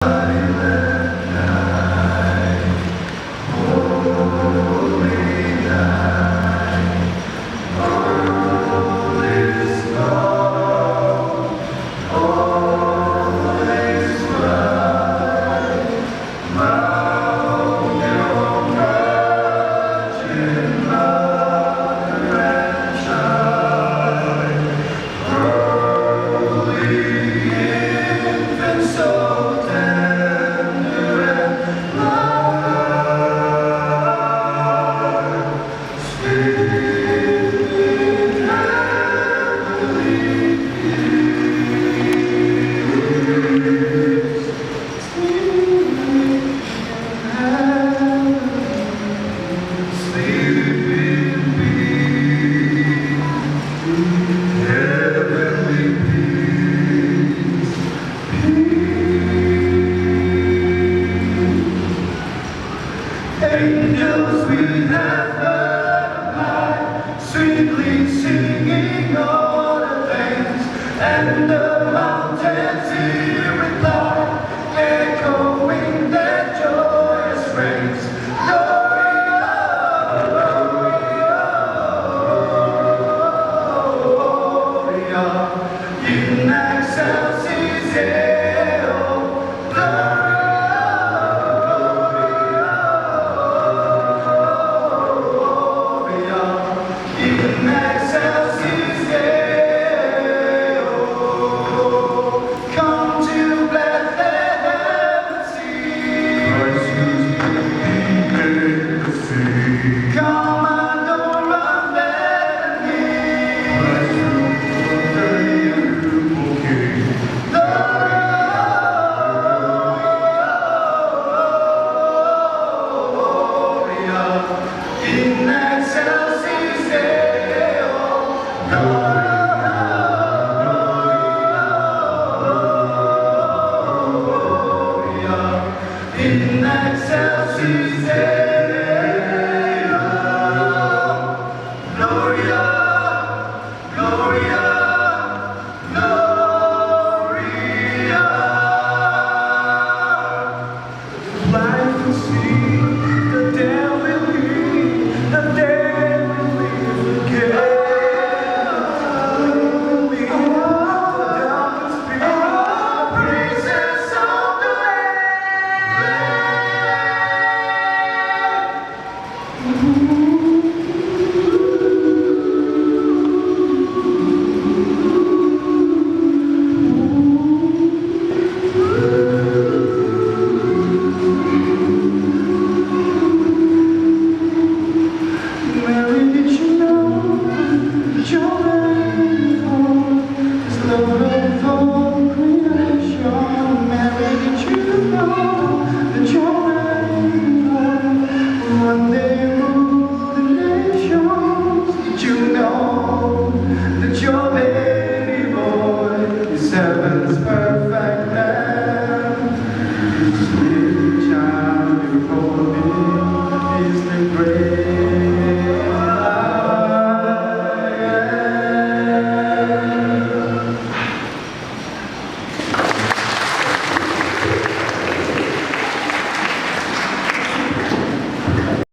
Silent night, holy night, all is calm, all is bright. Mount your virgin mother and child, Holy infant, so tender and mild, sleep in heavenly peace. Sleep in heavenly, sleep in peace. Heavenly peace, peace. Angels we have heard on high, sweetly singing all the things, and the mountains hear reply, echoing their joyous praise. Gloria, Gloria, in excelsis Deo. Gloria, in excelsis Deo. Come to Bethlehem and see. Christ whose made the sea. Come adore on Bethany. Christ who the beautiful King. Gloria, in excelsis Deo. Gloria, in excelsis Deo.